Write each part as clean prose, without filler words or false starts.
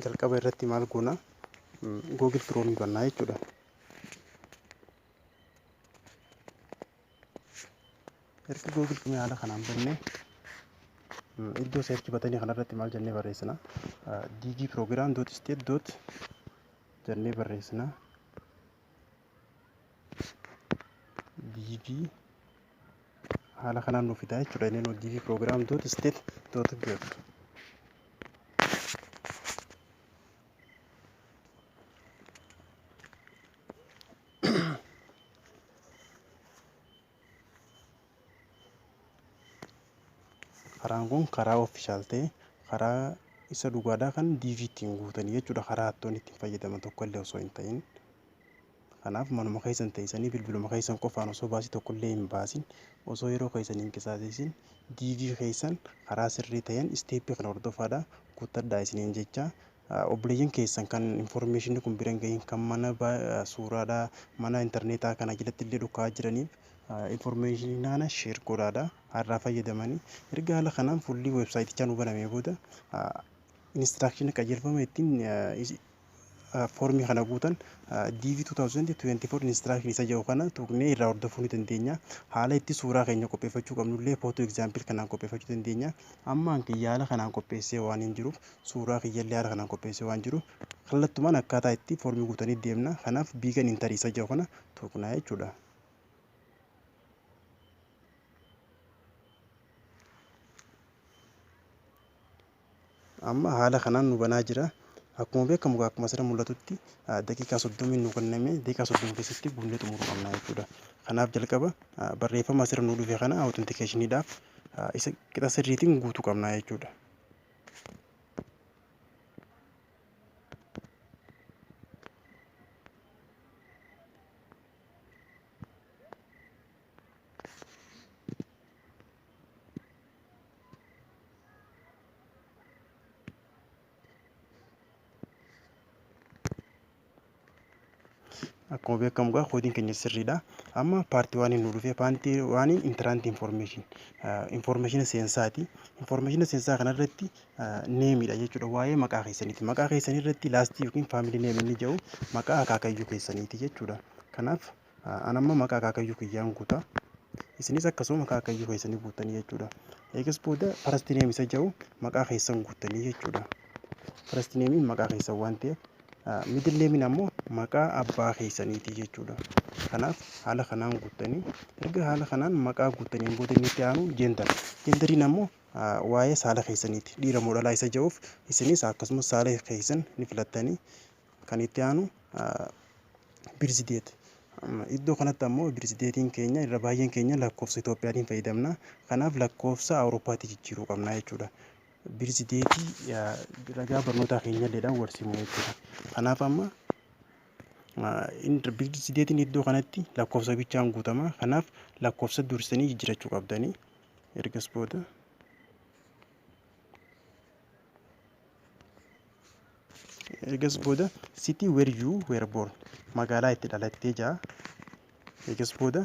Jalqaba irratti maal goona? Google Chrome bannaa jechuudha. Erga Google Chrome haala kanaan bannee, iddoo search buttonii kanarratti maal jennee barreessina? DV program dot state dot jennee barreessina. DV haala kanaan nuuf fidaa jechuudha. Inni nu DV program dot state dot gov. Karaan kun karaa official ta'e, karaa isa dhugaadhaa kan DV ittiin guutanii jechuudha. Karaa hattoonni ittiin fayyadaman tokko illee osoo hin ta'in. Kanaaf manuma keessan teessanii, bilbiluma keessan qofaan, osoo baasii tokko illee hin baasin, osoo yeroo keessan hin qisaaseessin, DV keessan karaa sirrii ta'een stepii kana hordofaadha guuttadhaa isiniin jecha. Obboleeyyan keessan kan informationni kun bira hin gahin, kan mana suuraadhaa mana intarneetaa kana jalatti illee dhukaa jiraniif informationii kana share godhaadha har'aa fayyadamanii. Erga haala kanaan fuulli websaayitichaa nu banamee booda, instructionii, qajeelfama ittiin foormii kana guutan, DV 2024 instruction isa jedhu kana tuqnee irraa hordofuu ni dandeenya. Haala itti suuraa keenya qopheeffachuu qabnullee photo example kanaan qopheeffachuu dandeenya. Amma an kiyya haala kanaan qopheessee waan hin jiruuf, suuraa kiyyallee haala kanaan qopheessee waan jiruuf, kallattumaan akkaataa itti foormii guutanii deemna. Kanaaf begin entry isa jedhu kana tuqnaa jechuudha. Amma haala kanaan nu banaa jira. Akkuma beekamu, akkuma asirra mul'atutti, daqiiqaa 30 nu kenname. Daqiiqaa 30 keessatti guunnee xumuruu qabna jechuudha. Kanaaf jalqaba barreeffama asirra nu dhufe kana authenticationiidhaaf isa qixa sirriitiin guutuu qabna jechuudha. Akkuma beekamu egaa koodiin keenya sirriidha. Amma part oneiin nu dhufe. Part oneiin entrant information, information seensaati. Information seensaa kanarratti nameiidha jechuudha. Waa'ee maqaa keessaniiti. Maqaa keessanii irratti last yookiin family name inni jedhu maqaa akaakayyuu keessaniiti jechuudha. Kanaaf an amma maqaa akaakayyuu kiyyaan guuta. Isinis akkasuma maqaa akaakayyuu keessanii guuttanii jechuudha. Eegas booda first name isa jedhu maqaa keessan guuttanii jechuudha. First nameiin maqaa keessan waan ta'eef, middle nameiin ammoo maqaa abbaa keessaniiti jechuudha. Kanaaf haala kanaan guuttanii, erga haala kanaan maqaa guuttaniin booda inni itti aanu gender. Genderiin ammoo waa'ee saala keessaniiti. Dhiira moo dhalaa isa jedhuuf isinis akkasumas saala keessan ni filattanii. Kan itti aanu birth date. Iddoo kanatti ammoo birth dateiin keenya, irra baay'een keenya lakkoofsa Itoophiyaatiin fayyadamna. Kanaaf lakkoofsa Awurooppaatti jijjiiruu qabna jechuudha. Birth dateii ragaa barnootaa keenyalleedhaan wal simu jechuudha. Kanaaf amma birth dateiin iddoo kanatti lakkoofsa bichaan guutama. Kanaaf lakkoofsa dursanii jijjiirachuu qabdanii. Ergas booda city where you were born, magaalaa itti dhalattee jaa. Eegas booda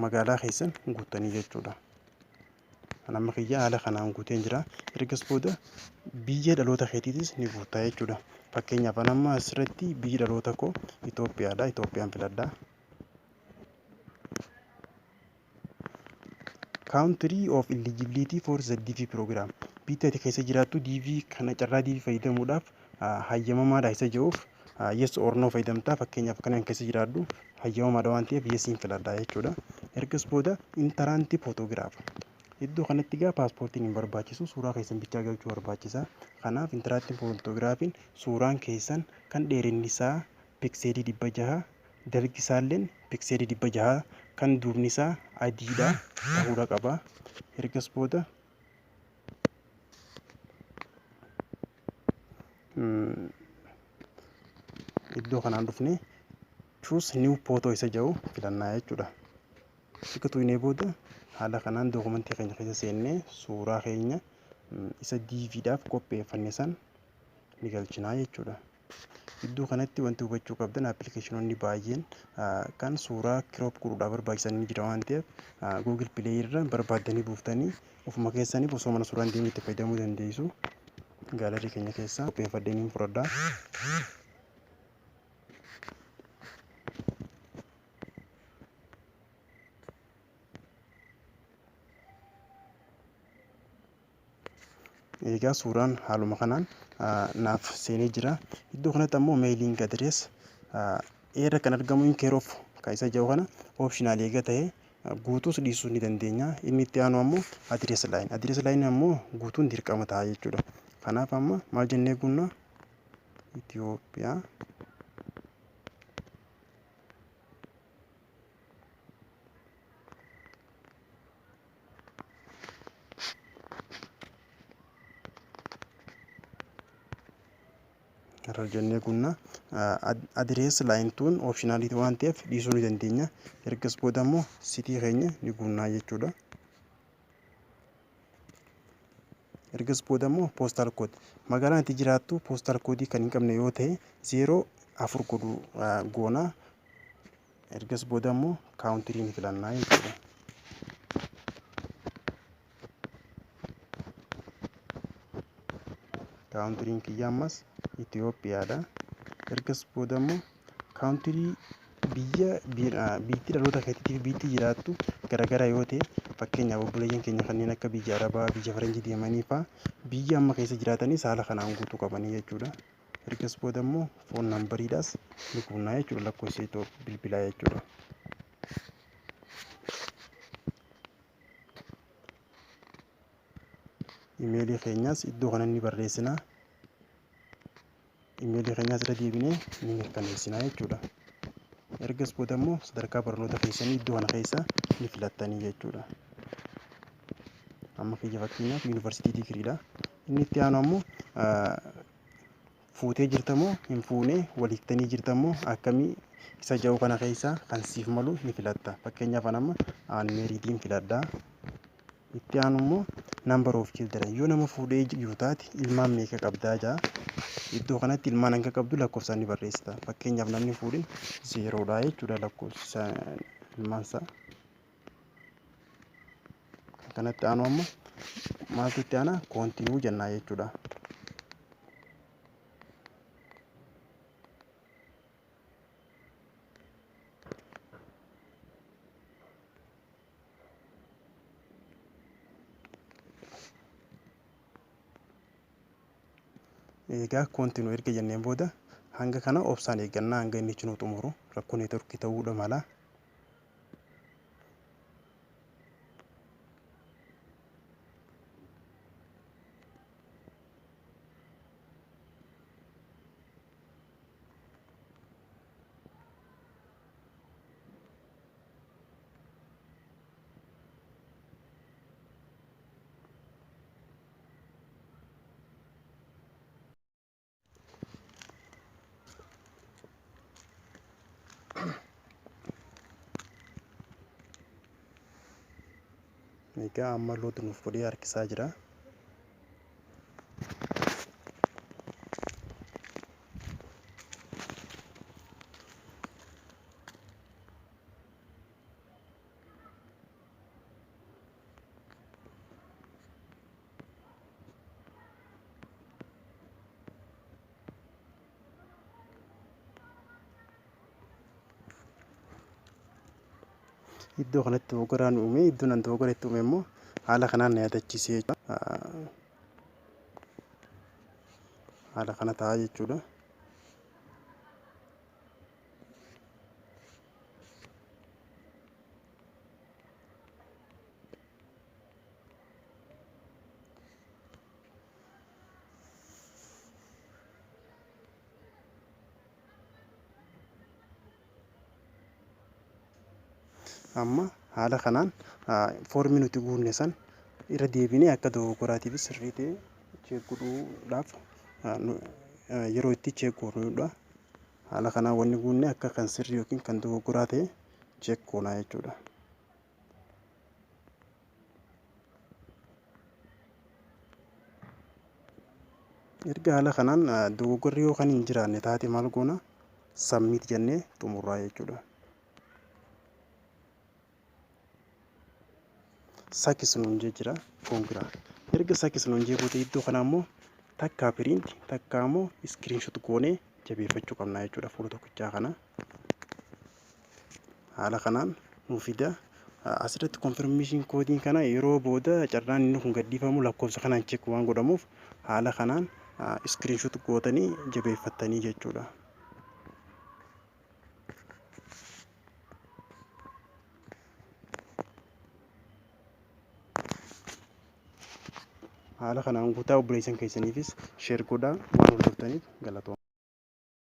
magaalaa keessan guuttanii jechuudha. Amma kiyya haala kanaan guuteen jira. Ergas booda biyya dhaloota keetiitis ni guuttaa jechuudha. Fakkeenyaaf an amma asirratti biyyi dhaloota koo Itoophiyaadha. Itoophiyaan filadha. Country of eligibility for the DV program. Biyya ati keessa jiraattu DV kana, carraa DV fayyadamuudhaaf hayyamamaadha isa jedhuuf yes or no fayyadamtaa. Fakkeenyaaf kan keessa jiraadhu hayyamamaadha waan ta'eef yesiin filadha jechuudha. Ergas booda entrant photograph. Iddoo kanatti egaa paaspoortiin hin barbaachisu, suuraa keessan bichaa galchuu barbaachisa. Kanaaf entrant photographiin suuraan keessan kan dheerinni isaa pixelii 600, dalgi isaalleen pixelii 600, kan duubni isaa adiidha ta'uudha qaba. Ergas booda iddoo kanaan dhufnee choose new photo isa jedhu filannaa jechuudha. Erga tuqnee booda haala kanaan dookumentii keenya keessa seennee suuraa keenya isa DVdhaaf qopheeffanne san ni galchinaa jechuudha. Iddoo kanatti wanti hubachuu qabdan, applicationoonni baay'een kan suuraa crop godhuudhaaf barbaachisan ni jira waan ta'eef, Google Play irra barbaaddanii buuftanii ofuma keessaniif osoo mana suuraa hin deemin itti fayyadamuu dandeessu. Gallery keenya keessaa qopheeffadhee niin fudhadha. Egaa suuraan haaluma kanaan naaf seenee jira. Iddoo kanatti ammoo mailing address irra kan argamu in care of kan isa jedhu kana optional eega ta'e guutuus dhiisuu ni dandeenya. Inni itti aanu ammoo address line. Address line ammoo guutuun dirqama ta'a jechuudha. Kanaaf amma maal jennee guunna? Itoophiyaa, Harar jennee guunna. Address line tuun optional waan ta'eef dhiisuu ni dandeenya. Ergas booda immoo city keenya ni guunnaa jechuudha. Ergas booda immoo postal code. Magaalaan itti jiraattu postal code kan hin qabne yoo ta'e 04 godhuu goona. Ergas booda immoo country ni filannaa jechuudha. Countryn kiyya ammas Itoophiyaadha. Ergas booda immoo country biyya biitti dhaloota keetiitiif biitti jiraattu garagara yoo ta'e, fakkeenyaaf obboleeyyan keenya kanneen akka biyya Arabaa, biyya Faranjii deemanii fa'aa biyya amma keessa jiraatanis haala kanaan guutuu qabanii jechuudha. Ergas booda immoo phone numberiidhaas ni guunnaa jechuudha, lakkoofsa bilbilaa jechuudha. Imeelii keenyas iddoo kana ni barreessina. Imeelii keenyas irra deebinee ni mirkaneessina jechuudha. Ergas booda immoo sadarkaa barnoota keessanii iddoo kana keessa ni filattanii jechuudha. Amma kiyya fakkeenyaaf yuunivarsiitii digiriidha. Inni itti aanu ammoo fuutee jirtamoo hin fuune, waliiktanii jirtamoo akkamii isa jedhu kana keessa kan siif malu ni filatta. Fakkeenyaaf an amma unmarriediin filadha. Itti aanu immoo number of children, yoo nama fuudhee jiru taate ilmaan meeqa qabdaa jaa. Iddoo kanatti ilmaan hanga qabdu lakkoofsaan ni barreessita. Fakkeenyaaf namni fuudhin zerodha jechuudha lakkoofsa ilmaan isaa. Kanatti aanu amma maaltu itti aana? Continue jennaa jechuudha. Egaa continue erga jenneen booda hanga kana obsaan eeggannaa hanga inni nu xumuru, rakkoo networkii ta'uudha mala. Egaa amma load nuuf godhee harkisaa jira. Iddoo kanatti dogoggoraan uume, iddoon an dogoggora itti uume immoo haala kanaan na yaadachiisee jechuudha. Haala kana ta'a jechuudha. Amma haala kanaan foormii nuti guunne san irra deebinee akka dogoggoraatiif sirrii ta'e check godhuudhaaf yeroo itti check goonudha. Haala kanaan wanni guunne akka kan sirrii yookiin kan dogoggoraa ta'e check goonaa jechuudha. Erga haala kanaan dogoggorri yoo kan hin jiraanne taate maal goona? Submit jennee xumurraa jechuudha. Success nuun jee jira, congra. Erga success nuun jee booda iddoo kana ammoo Takkaa print, takkaa immoo screenshot goonee jabeeffachuu qabna jechuudha fuula tokkichaa kana. Haala kanaan nuu fida. Asirratti confirmation koodiin kana yeroo booda carraan inni kun gadhiifamu lakkoofsa kanaan check waan godhamuuf, haala kanaan screenshot gootanii jabeeffattanii jechuudha. Haala kanaan guutaa, obboleessan keessaniifis share godhaa. Waan hordoftaniif galatooma.